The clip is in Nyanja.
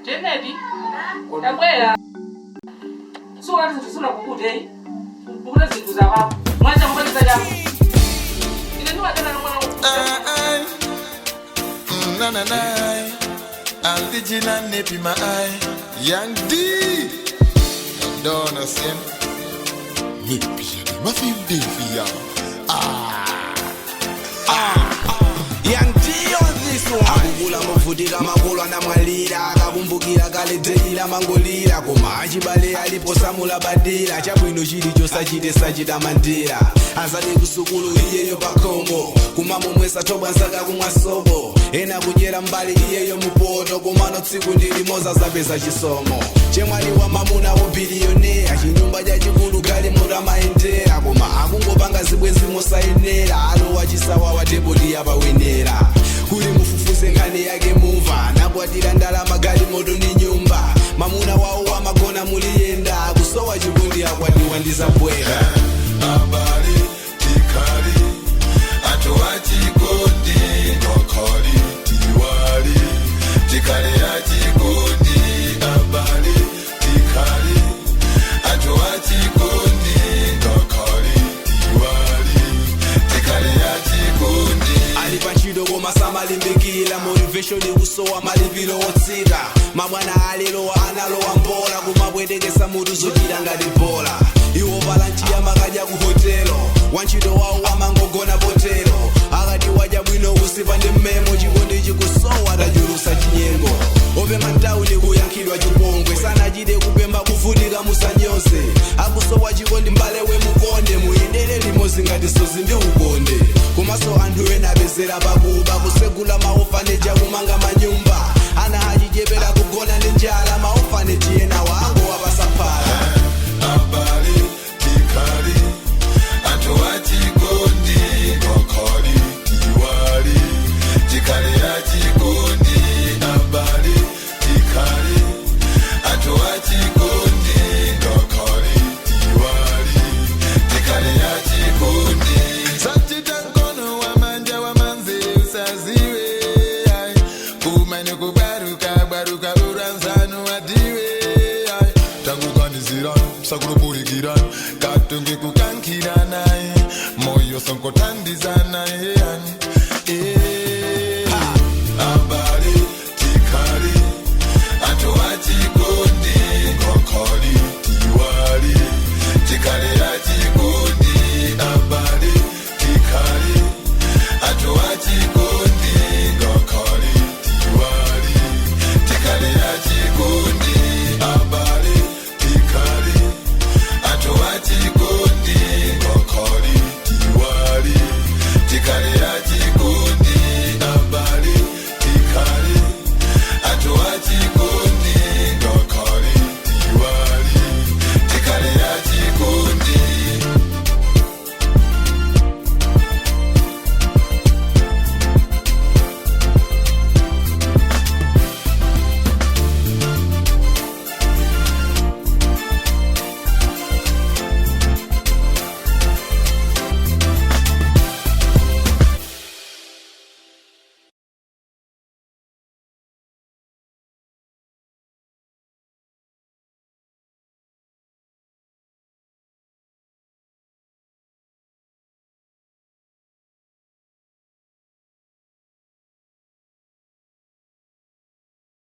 Jeneti, tabwera. Suka zinthu sunakukute ukuta zinthu zapapo mwacha mukaniza chako ine ndiwadana mwana. Na na na, Original nip in my eye. Young D, Donna Sim. Nippy, my feel ya. Young D on this one. Akukula movutika, makolo anamwalira, akakumbukira kale deila mangolira, koma achibale alipo samulabadira. Chabwino chilicho sachite sachitamandira. Azali kusukulu, iyeyo pakhomo kumamomwesa thobwa, nsaka kumwa sobo, ena kudyera mbali, iyeyo mupoto. Komano tsiku ndilimoza zapeza chisomo, chemwali wa mamuna wo billionaire, chinyumba chachikulu, galimoto amayendera, koma akungopanga zibwenzi mosayenera. Alowa chisawawa, deboti yapawenera kuti mufufuze nkhani yake mumva. Anakwatira ndalama, galimoto ndi nyumba, mamuna wawo wamagona muliyenda, kusowa chikondi, akwatiwa ndizabwera. Abale tikhale anthu achikondi, ngakhale tiwale, tikhale achikondi. Abale tikhale anthu achikondi, ngakhale tiwale, tikhale achikondi. Ali pa ntchito koma samalimbikira, motivation kusowa, malipiro otsika. Mabwana alilowa analowa mbola, kumapwetekesa mutu, zochita ngati bola. Iwo pa lunch amakadya ku hotelo, wantchito wawo amangogona potero. Akati wadya bwino kusipa ndi mmemo. Chikondi chikusowa, tachulusa chinyengo. Opema mtawuni kuyankhidwa chipongwe, sanachite kupemba, kuvutika musanyoze. Akusowa chikondi, mbale wemukonde, muyendere limodzi ngati sozi ndi ukonde. Komanso anthu ena apezera pakuba, kusegula ma orphanage, akumanga manyumba, ana achichepera kugona ndi njala, ma orphanage ena wango wapasaphala. Abale tikhale anthu achikondi, ngakhale tiwale, tikhale achikondi. Abale tikhale anthu achikondi, ngakhale tiwale, tikhale achikondi. Sachita mkono wa manja wa manzere usaziwe ai. Kumene kubaruka baruka uranzanu adiwe ai. Tangukanizira sakulupurikira katunge kukankirana moyo sonkotandizana.